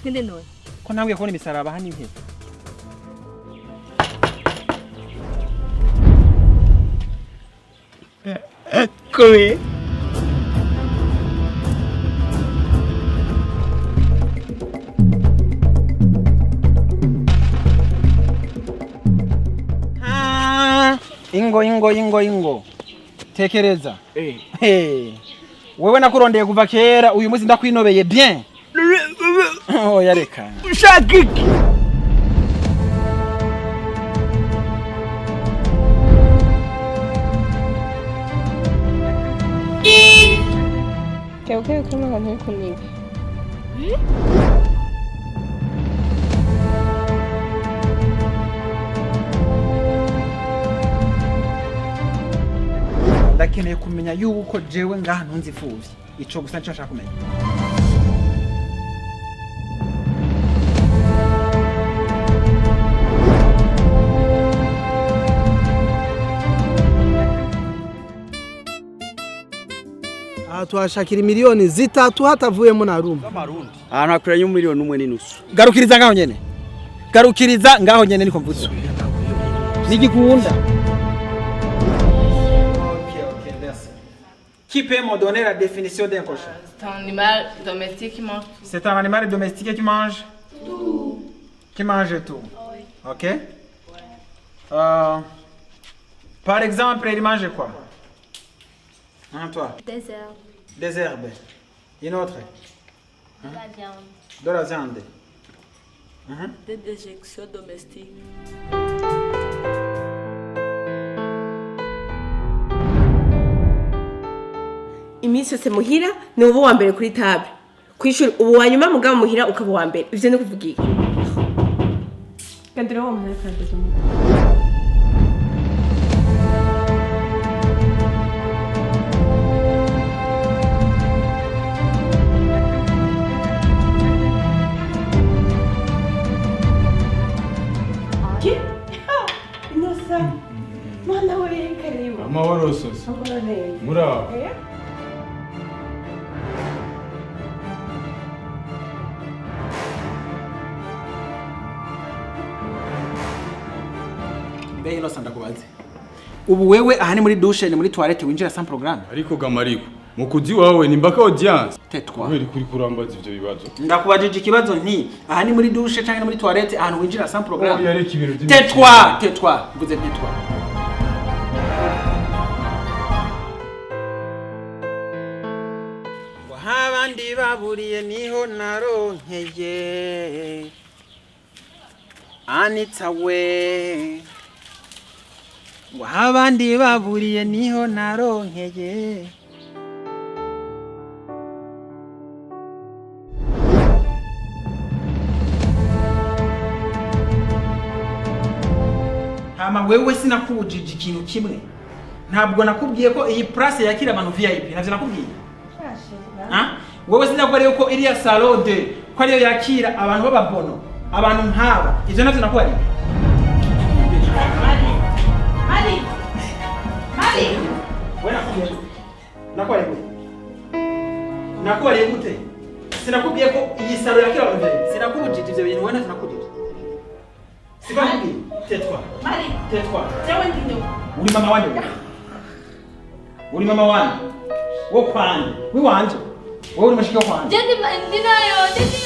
Nitwe none. Ko ntabwiye kubona imisaraba hano ihe? Kome. Ah, ingo ingo ingo ingo, tekereza. Hey. Wewe nakurondeye kuva kera, uyu munsi ndakwinobeye bien. Oya, reka. Ushaka iki? Kebuke kama abantu uri kuniga. Ndakeneye kumenya yuko jewe ngaha ntunze imfuvyi. Ico gusa nico nshaka kumenya. Aha tuhashakira miliyoni 3 hatavuyemo na rumwe. Ahantu hakwiranye 1.5 miliyoni. Garukiriza ngaho nyene, garukiriza ngaho nyene, niko mvuze nigikunda. Ok, merci. Qui peut me donner la définition d'un cochon? C'est un animal domestique qui mange tout. C'est un animal domestique qui mange tout. Qui mange tout. Ok. Par exemple, il mange quoi? Hein, toi? Des herbes. Des herbes. Une autre? La viande. De la viande. Des déjections domestiques. Iminsi yose muhira ni uba uwa mbere kuri table, kw'ishuri uba uwa nyuma, mugabo muhira ukaba uwa mbere. Ivyo ni kuvuga iki? Gandira uwo muntu ariko aranduza umutwe. Ki? Inosa mwana we, karibu. Amahoro sose. Amahoro neza. Muraho. Eh? Mbe ino ndakubaze. Ubu wewe aha ni muri douche, ni muri toilette winjira sans programme? Ariko gamariko mukuzi wawe ni mbaka audience. Tais-toi. Kubera kuri kurambaza ivyo bibazo? Ndakubajije ikibazo nti aha ni muri douche canke ni muri toilette ahantu winjira sans programme? Oya, reka ibintu by'imikino. Tais-toi, tais-toi. Mvuze tais-toi. Ngo abandi baburiye niho naronkeye. Anita we. Ngo abandi baburiye niho naronkeye. Hama wewe sinakubujije ikintu kimwe. Ntabwo nakubwiye ko iyi place yakira abantu VIP, navyo nakubwiye. Ha? Wewe sinakubwiye ko iriya salon de ko ariyo yakira abantu b'ababono, abantu nk'aba. Ivyo navyo nakubariye. Mali! Mali! Mali! Wewe nakubwiye gute? Nakubariye gute? Nakubariye gute? Sinakubwiye ko iyi salon yakira abantu VIP. Sinakubujije ivyo bintu, wewe navyo nakubujije. Sikakubwiye. Tais-toi. Mali! Tais-toi. Jewe ndi nyoko. Uri mama wanje wewe. Uri mama wanje. Wo kwanje. Wiwanje. Wowe uri mushiki wo kwanje. Je ndi nayo, ndi.